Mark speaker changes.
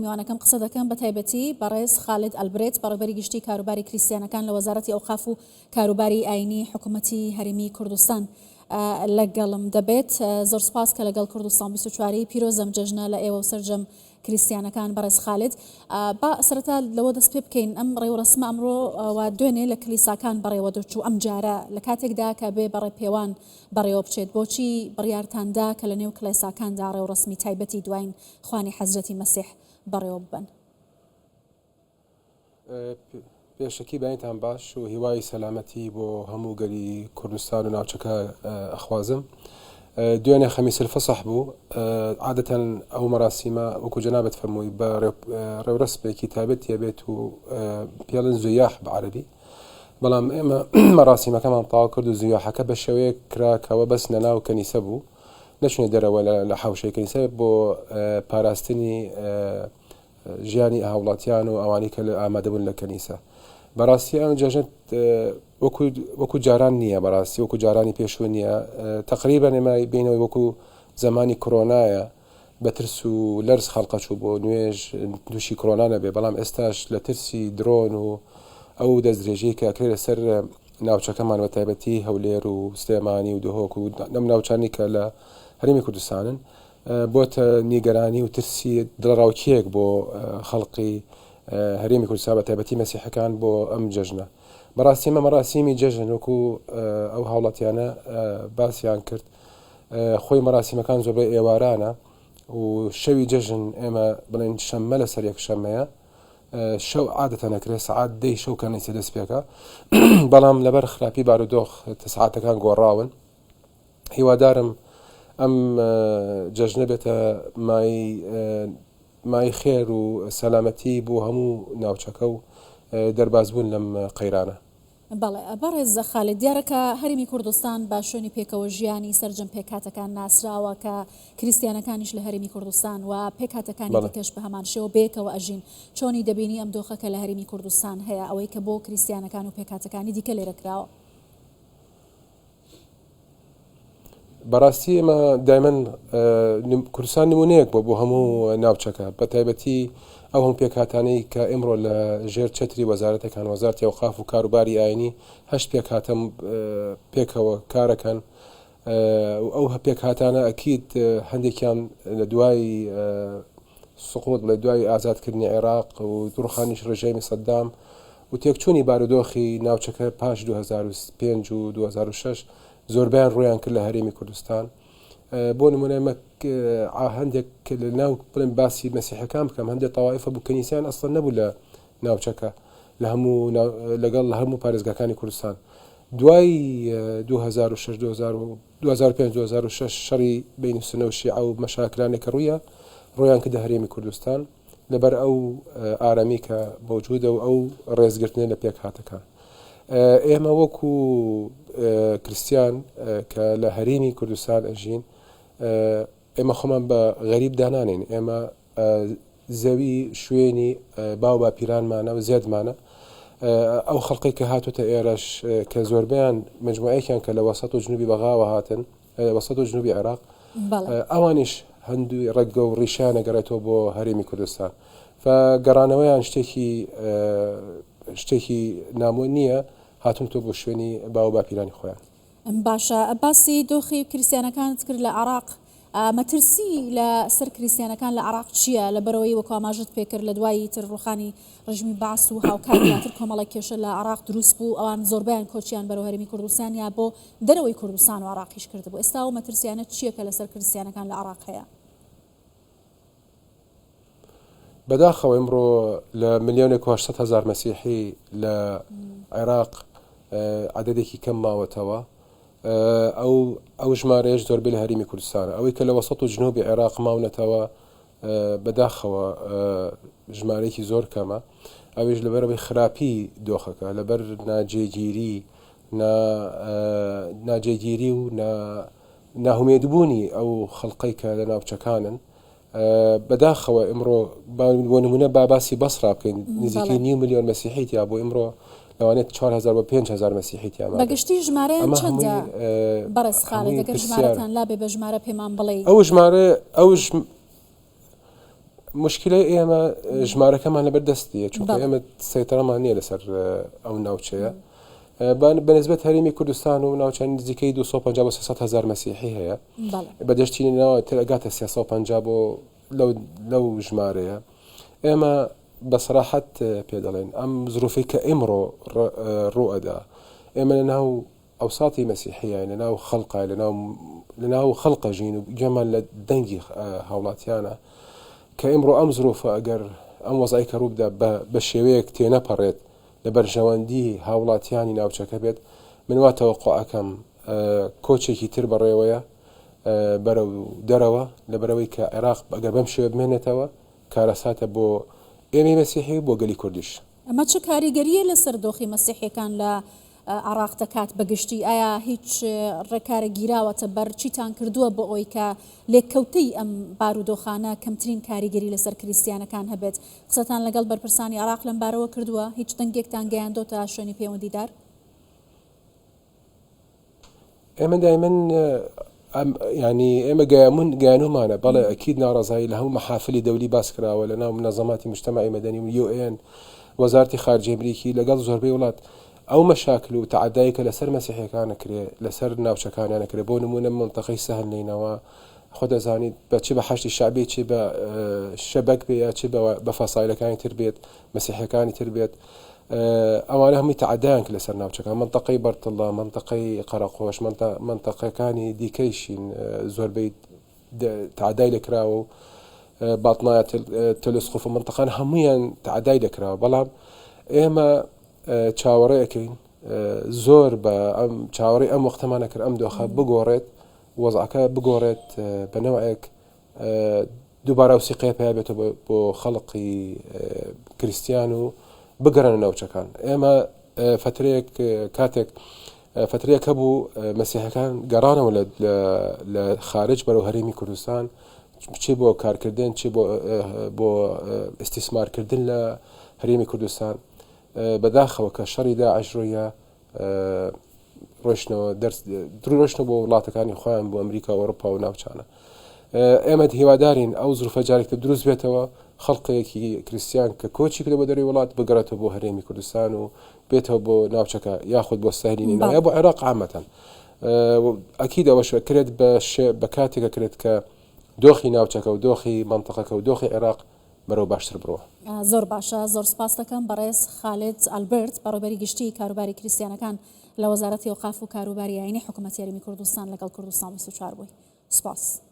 Speaker 1: میوانەکەم قسە دەکەم بە تایبەتی بەڕێز خالد ئەلبرێت بەڕێوبەری گشتی کاروباری کریستیانەکان لە وەزارەتی ئەوقاف و کاروباری ئاینی حکوومەتی هەرێمی کوردستان لەگەڵم دەبێت. زۆر سپاس کە لەگەڵ کوردستان 24 پیرۆزەم جەژنە لە ئێوە و سەرجەم کریستیانەکان بەڕێز خالد با سەرەتا لەوە دەست پێ بکەین ئەم ڕێوڕەسمە ئەمڕۆ و دوێنێ لە کلیساکان بەڕێوە دەچوو ئەم جارە لە کاتێکدا کە بێ بەڕێ پێوان بەڕێوە بچێت بۆچی بڕیارتان دا کە لە نێو کڵێساکاندا ڕێوڕەسمی تایبەتی دواین خوانی حەزرەتی مەسیح بەڕێوە ببەن؟
Speaker 2: پێشەکی بەینتان باش و هیوای سەلامەتی بۆ هەموو گەلی کوردستان و ناوچەکە ئەخوازم. دوێنێ خەمیس الفصح بوو عادەتەن ئەو مەراسیمە وەکو جەنابت فەرمووی بە ڕێورەسمێکی تایبەت تێبێت و پێڵن زویاح بە عەرەبی بەڵام ئێمە مەراسیمەکەمان تەواو کرد و زویاحەکە بە شێوەیەک کرا کەەوە بەس لەناو کەنیسە بوو نەچونە دەرەوە لە حەوشەی کەنیسە بۆ پاراستنی ژیانی هاوڵاتیان و ئەوانەی کە ئامادەبوون لە کەنیسە. بەڕاستی ئەم جەژنە وەکو وەکو جاران نییە بەڕاستی وەکو جارانی پێشوو نییە تقریبا ئێمە بینەوەی وەکو زمانی کرۆنایە بە ترس و لەرز خەڵقە چوو بۆ نوێژ تووشی کرۆنا نەبێ بەڵام ئێستاش لە ترسی درۆن و ئەو دەستدرێژەی کە ئەکرێ لەسەر ناوچەکەمان بە تایبەتی هەولێر و سلێمانی و دهۆک و ئەم ناوچانی کە لە هەرێمی کوردستانن بۆتە نیگەرانی و ترسی دڵەڕاوکێیەک بۆ خەڵقی هەرێمی کوردستان بە تایبەتی مەسیحەکان بۆ ئەم جەژنە. بەڕاستی ئەمە مەراسیمی جەژن وەکو ئەو هاوڵاتیانە باسیان کرد خۆی مەراسیمەکان زۆربەی ئێوارانە و شەوی جەژن ئێمە بڵێن شەممە لەسەر یەک شەممەیە شەو عادەتە نەکرێت سەعات دەی شەو کەنیسە دەست پێکە بەڵام لەبەر خراپی بارودۆخ سەعاتەکان گۆڕاون هیوادارم ئەم جەژنە بێتە مایەی مایەی خێر و سەلامەتی بۆ هەموو ناوچەکە و دەربازبوون لەم قەیرانە.
Speaker 1: بەڵێ بەڕێز خالید، دیارە کە هەرێمی کوردستان بە شوێنی پێکەوە ژیانی سەرجەم پێکهاتەکان ناسراوە کە کریستیانەکانیش لە هەرێمی کوردستان و پێکهاتەکانی دیکەش بە هەمان شێوە بەیەکەوە ئەژین، چۆنی دەبینی ئەم دۆخە کە لە هەرێمی کوردستان هەیە ئەوەی کە بۆ کریستیانەکان و پێکهاتەکانی دیکە لێرە کراوە؟
Speaker 2: بەڕاستی ئێمە دایمەن کوردستان نمونەیەک بووە بۆ هەموو ناوچەکە بە تایبەتی ئەو هەموو پێکهاتانەی کە ئیمڕۆ لە ژێر چەتری وەزارەتەکان وەزارتی ئەوقاف و کاروباری ئاینی هەشت پێکهاتەم پێکەوە کارەکەن ئەو پێکهاتانە ئەکید هەندێکیان لە دوای سقوط بڵێ دوای ئازادکردنی عێراق و ڕوخانیش ڕژێمی سەدام و تێکچوونی بارودۆخی ناوچەکە پاش 2005 و 2006 زۆربەیان ڕوویان کرد لە هەرێمی کوردستان بۆ نمونە ئێمە هەندێک لە ناو بڵێن باسی مەسیحەکان بکەم هەندێک تەوایفە بوو کەنیسیان ئەسڵەن نەبوو لە ناوچەکە لە هەموو لەگەڵ لە هەموو پارێزگاکانی کوردستان دوای 2006 2005 2006 شەڕی بینی سونە و شیعە و مەشاکلانێک کە ڕوویە ڕوویان کردە هەرێمی کوردستان لەبەر ئەو ئارامی کە مەوجودە و ئەو ڕێزگرتنە لە پێکهاتەکان. ئێمە وەکو کریستیان کە لە هەرێمی کوردستان ئەژین ئێمە خۆمان بە غەریب دانانین ئێمە زەوی شوێنی باو باپیرانمانە و زێدمانە ئەو خەڵقی کە هاتوتە ئێرەش کە زۆربیان مجموعەیەکیان کە لە وەسەت و جنوبی بەغاوە هاتن وەسەت و جنوبی عێراق ئەوانیش هەندوی ڕەگە و ڕیشیان ئەگەڕێتەوە بۆ هەرێمی کوردستان فە گەڕانەوەیان شتێکی شتێکی نامۆ نییە هاتونتەوە بۆ شوێنی باو باپیرانی خۆیان.
Speaker 1: باشە باسی دۆخی کریستیانەکانت کرد لە عێراق مەترسی لە سەر کریستیانەکان لە عێراق چییە لەبەرئەوەی وەکو ئاماژەت پێکرد لە دوای تر ڕوخانی ڕژیمی بەعس و هاوکات دواتر کۆمەڵێک کێشە لە عێراق دروست بوو ئەوان زۆربەیان کۆچیان بەرەو هەرێمی کوردستان یا بۆ دەرەوەی کوردستان و عێراقیش کردبوو ئێستا ئەو مەترسیانە چییە کە لەسەر کریستیانەکان لە عێراق هەیە؟
Speaker 2: بەداخەوە ئمڕۆ لە ملیۆنێک و 800 هەزار مەسیحی لە عێراق عەدەدێکی کەم ماوەتەوە ئەو ئەو ژمارەیەش زۆربەی لە هەرێمی کوردستانە ئەوەی کە لە وەسەت و جنوبی عێراق ماونەتەوە بەداخەوە ژمارەیەکی زۆر کەمە ئەویش لەبەرەوەی خراپی دۆخەکە لەبەر ناجێگیری ناجێگیری و ناهومێدبوونی ئەو خەڵقەی کە لە ناوچەکانن بەداخەوە ئمڕۆ بۆ نمونە با باسی بەسرا بکەین نزیکەی نیو ملیۆن مەسیحی تیا بۆ ئمڕۆ لەوانێت 4هزار بۆ 5هزار مەسیحی تیا
Speaker 1: بەگشتی ژمارەیان چەندە بەڕێز خالد ئەگەر ژمارەتان لابێ بە ژمارە پێمان بڵێ
Speaker 2: ئەو ژمارە ئەو. مشکلەی ئێمە ژمارەکەمان لەبەر دەست نییە چونکە ئێمە سەیتەڕەمان نییە لەسەر ئەو ناوچەیە بە نسبەت هەرێمی کوردستان و ناوچە نزیکەی 250 بۆ 300 هزار مەسیحی هەیە بە دەشتی ناوە تر ئەگاتە 350 بۆ لەو ژمارەیە ئێمە بە سەراحەت پێ دەڵێن ئەم زروفەی کە ئیمڕۆ ڕوئەدا ئێمە لە ناو ئەوساتی مەسیحیین لە ناو خەڵقای لە ناو لە ناو خەڵقە ژین و گوێمان لە دەنگی هاوڵاتیانە کە ئیمڕۆ ئەم زروفە ئەگەر ئەم وەزعی کە ڕووبدا بە شێوەیەک تێنەپەڕێت لە بەرژەوەندی هاوڵاتیانی ناوچەکە بێت من وا تەوەقع ئەکەم کۆچێکی تر بەڕێوەیە بەرەو دەرەوە لەبەرەوەی کە عێراق ئەگەر بەم شێوە بمێنێتەوە کارەساتە بۆ ئێمەی مەسیحی و بۆ گەلی کوردیش.
Speaker 1: ئەمە چ کاریگەرییە لەسەر دۆخی مەسیحیەکان لە عێراق دەکات بە گشتی؟ ئایا هیچ ڕێکارێک گیراوەتە بەر؟ چیتان کردووە بۆ ئەوەی کە لێکەوتەی ئەم بارودۆخانە کەمترین کاریگەری لەسەر کریستیانەکان هەبێت؟ قسەتان لەگەڵ بەرپرسانی عێراق لەم بارەوە کردووە؟ هیچ دەنگێکتان گەیاندۆتە شوێنی پەیوەندیدار؟
Speaker 2: ئێمە دایمەن ینی ئێمە گەیامون گەیانومانە بەڵێ ئەکید ناڕزایی لە هەموو محافلی دەولی باس کراوە لە ناو منەزەماتی مجتمعی مەدەنی و UN وەزارتی خارجی ئەمریکی لەگەڵ زۆربەی وڵات ئەو مەشاکل و تەعەدای کە لەسەر مەسیحیەکان کرێ لەسەر ناوچەکانیان کرێ بۆ نمونە منتەقەی سەهل نینەوە خۆ دەزانیت بە چ بە حەشدی شەعبی چ بە شەبەک بێ یا چ بە فەسایلەکانی تر بێت مەسیحیەکانی تر بێت ئەوانە هەمووی تەعەدایان کرد لەسەر ناوچەکان مەنتەقەی بەرتڵە مەنتەقەی قەرەقۆش مەنتەقەکانی دیکەیشین زۆربەی تەعەدای لێکراوە و باتنایە تەلسقف و مەنتەقان هەمویان تەعەدای لێکراوە بەڵام ئێمە چاوەڕێ ئەەکەین زۆر بە ئەم چاوەڕێی ئەم وەختەمانە کرد ئەم دۆخە بگۆڕێت وەزعەکە بگۆڕێت بە نەوعێک دووبارە ئەو سیقەیە پەیا بێتەوە بۆ خەڵقی کریستیان و بگەڕێنە ناوچەکان ئێمە فترەیەک کاتێک فترەیەک هەبوو مەسیحەکان گەڕانەوە لە خارج بەرەو هەرێمی کوردستان چی بۆ کارکردن چی بۆ ئیستیسمارکردن لە هەرێمی کوردستان بەداخەوە کە شەڕی داعش ڕوویە ڕۆشتنەوە دەرس ڕۆشتنەوە بۆ وڵاتەکانی خۆیان بۆ ئەمریکا و ئەوروپا و ناوچانە ئێمە هیوادارین ئەو زروفە جارێکتر دروست بێتەوە خەڵقێکی کریسیان کە کۆچی کردە بۆ دەری وڵات بگەڕێتەوە بۆ هەرێمی کوردستان و بێتەوە بۆ ناوچەکە یاخود بۆ سەهلی نینەوە یا بۆ عێراق عامەتەن ئەکید ئەوەش کرێت بە بە کاتێکە کرێت کە دۆخی ناوچەکە و دۆخی منطقەکە و دۆخی عێراق بەرەو باشتر بڕوا.
Speaker 1: زۆر باشە زۆر سپاست دەکەم بەڕێز خالد ئالبرت بەڕێوبەری گشتی کاروباری کریستیانەکان لە وەزارەتی ئەوقاف و کاروباری ئاینی حکومەتی هەرێمی کوردستان لەگەڵ کوردستان 24 بووی سپاس.